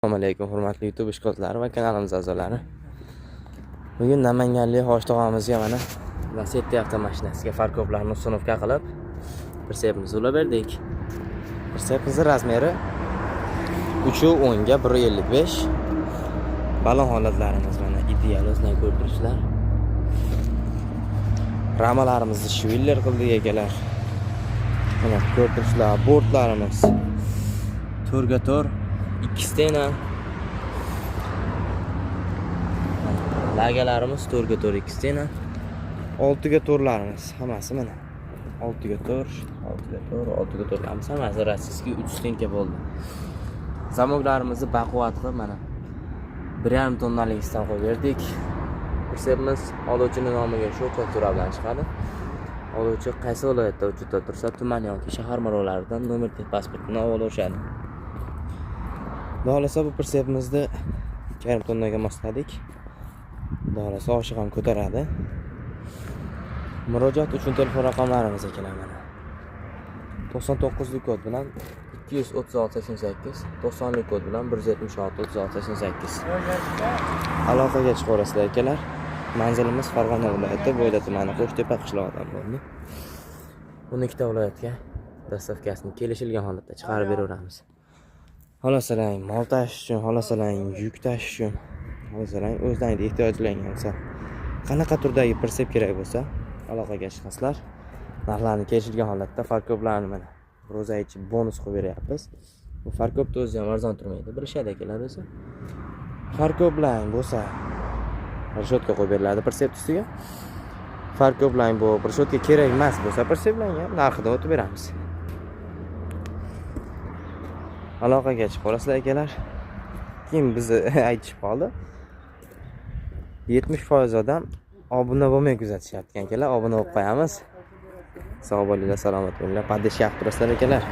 Assalomu alaykum, hurmatli YouTube ishqibozlari va kanalimiz a'zolari. Bugun namanganlik hosh tog'amizga mana Lacetti avtomashinasiga фаркоп larni установка qilib, pritsepimizni ulab berdik. Pritsepimizni размер i 3.10 ga 1.55. Balon holatlarimiz mana ideal, o'zinglar ko'rib turibsizlar. Ramalarimizni швеллер qildik, akalar. Mana ko'rib turibsizlar, bortlarimiz 4 ga 4, ikki стена. Lagalarimiz 4 ga 4, ikki стена. 6 ga 4larimiz hammasi mana. 6 ga 4, 6 ga 4, 6 ga 4larimiz hammasi российский 3 стенка bo'ldi. Замок larimizni baquvvat qilib, mana 1,5 tonnaligidan qo'yib berdik. Pritsepimiz oluvchini nomiga shu faktura bilan chiqadi. Oluvchi qaysi viloyatda учёт da tursa, tuman yoki shahar marolaridan nomer pasportini olishadi. Xudo xohlasa, bu pritsepimizni 2,5 tonnaga mosladik. Xudo xohlasa, oshiq ham ko'taradi. Murojaat uchun telefon raqamlarimiz, akalar, mana. 99 kod bilan 236 88, 90 kod bilan 176 36 88. Aloqaga chiqaverasizlar, akalar. Manzilimiz Farg'ona viloyati, Bo'yda tumani, Qo'shtepa qishlog'idan bo'ldi. 12 ta viloyatga доставка sini kelishilgan holatda chiqarib beraveramiz. Xohlasalang mol tashish uchun, xohlasalang yuk tashish uchun, xohlasalang o'zlaringni ehtiyojlaringga bo'lsa, qanaqa turdagi pritsep kerak bo'lsa, aloqaga chiqasizlar. Narxlarni kelishilgan holatda, фаркоп larni mana ro'za ichi bonus qilib beryapmiz. Bu фаркоп ni o'zi ham arzon turmaydi, bilishadi akalar o'zi. Фаркоп lar bo'lsa, решетка qo'yib beriladi pritsep ustiga. Фаркоп lar bu решетка kerak emas bo'lsa, pritseplarga ham narxida o'tib beramiz. Aloqaga chiqib olasizlar, akalar. Keyin bizni aytishib qoldi. 70% odam obuna bo'lmay kuzatishyapti, akalar. Obuna bo'lib qo'yamiz. Sog' bo'linglar, salomat bo'linglar. Поддержка qilib turasizlar, akalar.